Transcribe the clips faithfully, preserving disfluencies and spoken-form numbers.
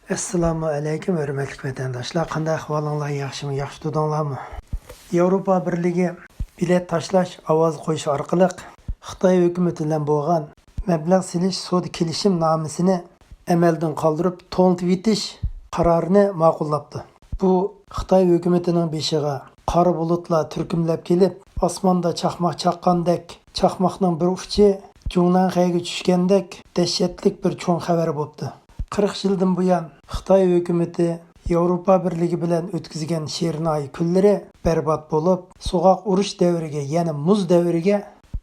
ئەسسالامۇ ئەلەيكۇم، ھۆرمەتلىك ۋەتەنداشلار، قانداق ئەھۋالىڭلار، ياخشىمۇ، ياخشى تۇردۇڭلارمۇ؟ ياۋروپا بىرلىكى بېلەت تاشلاش، ئاۋاز قويۇش ئارقىلىق خىتاي ھۆكۈمىتى بىلەن بولغان مەبلەغ سېلىش سودا كېلىشىم نامىسىنى ئەمەلدىن قالدۇرۇپ، توڭلىتىۋېتىش قارارىنى ماقۇللاپتۇ. بۇ خىتاي ھۆكۈمىتىنىڭ بېشىغا قارا بۇلۇتلار تۈركۈملەپ كېلىپ، ئاسماندا چاقماق چاققاندەك، چاقماقنىڭ بىر ئۇچى جۇڭنەنخەيگە چۈشكەندەك دەھشەتلىك بىر چوڭ خەۋەر بوپتۇ. قىرىق يىلدىن بۇيان خىتاي ھۆكۈمىتى ياۋروپا بىرلىكى بىلەن ئۆتكۈزگەن شېرىن ئاي كۈنلىرى بەربات بولۇپ، سوغۇق ئۇرۇش دەۋرىگە، يەنى مۇز دەۋرىگە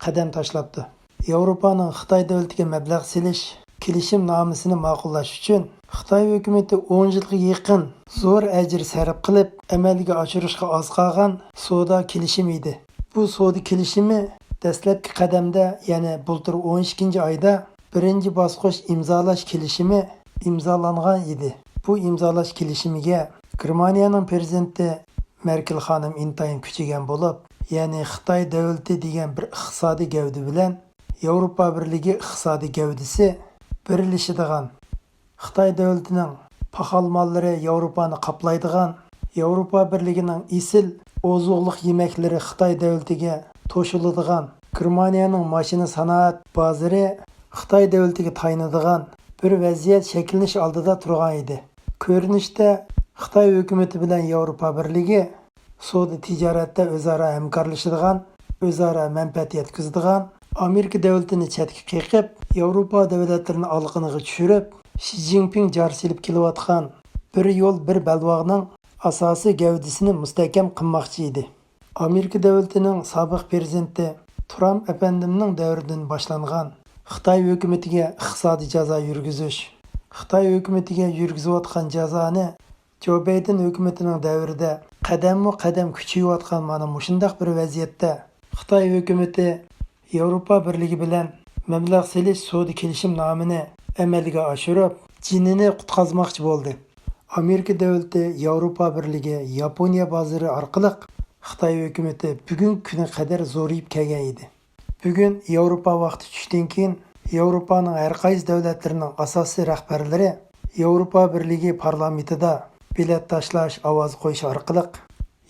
قەدەم تاشلاپتۇ. ياۋروپانىڭ خىتاي دۆلىتىگە مەبلەغ سېلىش كېلىشىم نامىسىنى ماقۇللاش ئۈچۈن خىتاي ھۆكۈمىتى ئون يىلغا يېقىن زور ئەجىر سەرپ قىلىپ، ئەمەلگە ئاشۇرۇشقا ئاز قالغان سودا كېلىشىمى ئىدى. بۇ سودا كېلىشىمى دەسلەپكى قەدەمدە، يەنى بۇلتۇر ئون ئىككىنچى ئايدا بىرىنچى باسقۇچ ئىمزالاش كېلىشىمى ئىمزالانغان ئىدى. بۇ ئىمزالاش كېلىشىمىگە گېرمانىيەنىڭ پىرېزىدېنتى مەركېل خانىم ئىنتايىن كۈچىگەن بولۇپ، يەنى خىتاي دۆلىتى دېگەن بىر ئىقتىسادىي گەۋدە بىلەن ياۋروپا بىرلىكى ئىقتىسادىي گەۋدىسى بىرلىشىدىغان، خىتاي دۆلىتىنىڭ پاخال ماللىرى ياۋروپانى قاپلايدىغان، ياۋروپا بىرلىكىنىڭ ئېسىل ئوزۇقلۇق يېمەكلىرى خىتاي دۆلىتىگە توشۇلىدىغان، گېرمانىيەنىڭ ماشىنا سانائەت بازىرى خىتاي دۆلىتىگە تايىنىدىغان بىر ۋەزىيەت شەكىللىنىش ئالدىدا تۇرغان ئىدى. كۆرۈنۈشتە خىتاي ھۆكۈمىتى بىلەن ياۋروپا بىرلىكى سودا تىجارەتتە ئۆزئارا ھەمكارلىشىدىغان، ئۆزئارا مەنپەئەت يەتكۈزىدىغان، ئامېرىكا دۆلىتىنى چەتكە قېقىپ، ياۋروپا دۆلەتلىرىنى ئالىقىنىغا چۈشۈرۈپ، شى جىنپىڭ جار سېلىپ كېلىۋاتقان بىر يول، بىر بەلباغنىڭ ئاساسىي گەۋدىسىنى مۇستەھكەم قىلماقچى ئىدى. ئامېرىكا دۆلىتىنىڭ سابىق پىرېزىدېنتى ترامپ ئەپەندىمنىڭ دەۋرىدىن باشلانغان خىتاي ھۆكۈمىتىگە ئىقتىسادىي جازا يۈرگۈزۈش، خىتاي ھۆكۈمىتىگە يۈرگۈزۈۋاتقان جازانى جو بايدېن ھۆكۈمىتىنىڭ دەۋرىدە قەدەممۇ قەدەم كۈچىيىۋاتقان مانا مۇشۇنداق بىر ۋەزىيەتتە، خىتاي ھۆكۈمىتى ياۋروپا بىرلىكى بىلەن مەبلەغ سېلىش سودا كېلىشىم نامىنى ئەمەلگە ئاشۇرۇپ، جېنىنى قۇتقازماقچى بولدى. ئامېرىكا دۆلىتى ياۋروپا بىرلىكى ياپونىيە بازىرى ئارقىلىق خىتاي ھۆكۈمىتى بۈگۈنكى كۈنگە قەدەر زورىيىپ كەلگەن ئىدى. بۈگۈن ياۋروپا ۋاقتى چۈشتىن كېيىن، ياۋروپانىڭ ھەر قايسى دۆلەتلىرىنىڭ ئاساسىي رەھبەرلىرى ياۋروپا بىرلىكى پارلامېنتىدا بېلەت تاشلاش، ئاۋاز قويۇش ئارقىلىق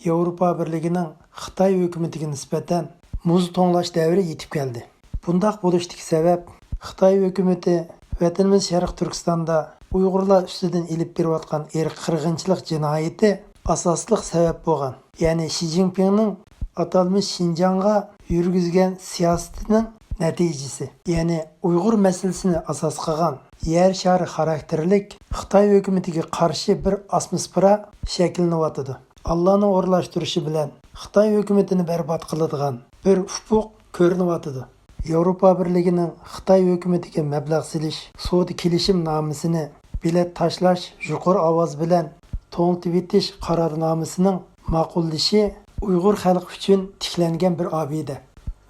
ياۋروپا بىرلىكىنىڭ خىتاي ھۆكۈمىتىگە نىسبەتەن مۇز توڭلاش دەۋرى يېتىپ كەلدى. بۇنداق بولۇشتىكى سەۋەب، خىتاي ھۆكۈمىتى ۋەتىنىمىز شەرقىي تۈركىستاندا ئۇيغۇرلار ئۈستىدىن ئېلىپ بېرىۋاتقان ئىرقىي قىرغىنچىلىق جىنايىتى ئاساسلىق سەۋەب بولغان، يەنى شى جىنپىڭنىڭ ئاتالمىش شىنجاڭغا يۈرگۈزگەن سىياسىتىنىڭ نەتىجىسى، يەنى ئۇيغۇر مەسىلىسىنى ئاساس قىلغان يەر شارى خاراكتېرلىك خىتاي ھۆكۈمىتىگە قارشى بىر ئاتموسفېرا شەكىللىنىۋاتىدۇ. ئاللانىڭ ئورۇنلاشتۇرۇشى بىلەن خىتاي ھۆكۈمىتىنى بەربات قىلىدىغان بىر ئۇپۇق كۆرۈنۈۋاتىدۇ. ياۋروپا بىرلىكىنىڭ خىتاي ھۆكۈمىتىگە مەبلەغ سېلىش سودا كېلىشىم نامىسىنى بېلەت تاشلاش يۇقىرى ئاۋاز بىلەن توڭلىتىۋېتىش قارارنامىسىنىڭ ماقۇللىشى ئۇيغۇر خەلقى ئۈچۈن تىكلەنگەن بىر ئابىدە.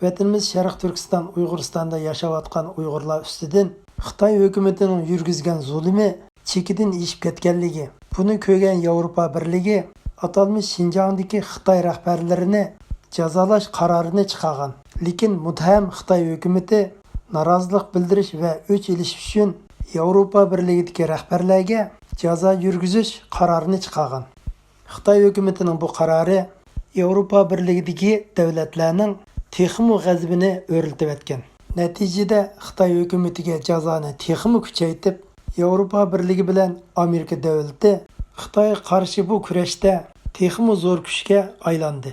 ۋەتىنىمىز شەرقىي تۈركىستان ئۇيغۇرىستاندا ياشاۋاتقان ئۇيغۇرلار ئۈستىدىن خىتاي ھۆكۈمىتىنىڭ يۈرگۈزگەن زۇلۇمى چېكىدىن ئېشىپ كەتكەنلىكى، بۇنى كۆرگەن ياۋروپا بىرلىكى ئاتالمىش شىنجاڭدىكى خىتاي رەھبەرلىرىنى جازالاش قارارىنى چىقارغان. لېكىن مۇتتەھەم خىتاي ھۆكۈمىتى نارازىلىق بىلدۈرۈش ۋە ئۆچ ئېلىش ئۈچۈن ياۋروپا بىرلىكىدىكى رەھبەرلەرگە جازا يۈرگۈزۈش قارارىنى چىقارغان. خىتاي ھۆكۈمىتىنىڭ بۇ قارارى ياۋروپا بىرلىكىدىكى دۆلەتلەرنىڭ تېخىمۇ غەزىپىنى ئۆرلىتىۋەتكەن. نەتىجىدە خىتاي ھۆكۈمىتىگە جازانى تېخىمۇ كۈچەيتىپ، ياۋروپا بىرلىكى بىلەن ئامېرىكا دۆلىتى خىتايغا قارشى بۇ كۈرەشتە تېخىمۇ زور كۈچكە ئايلاندى.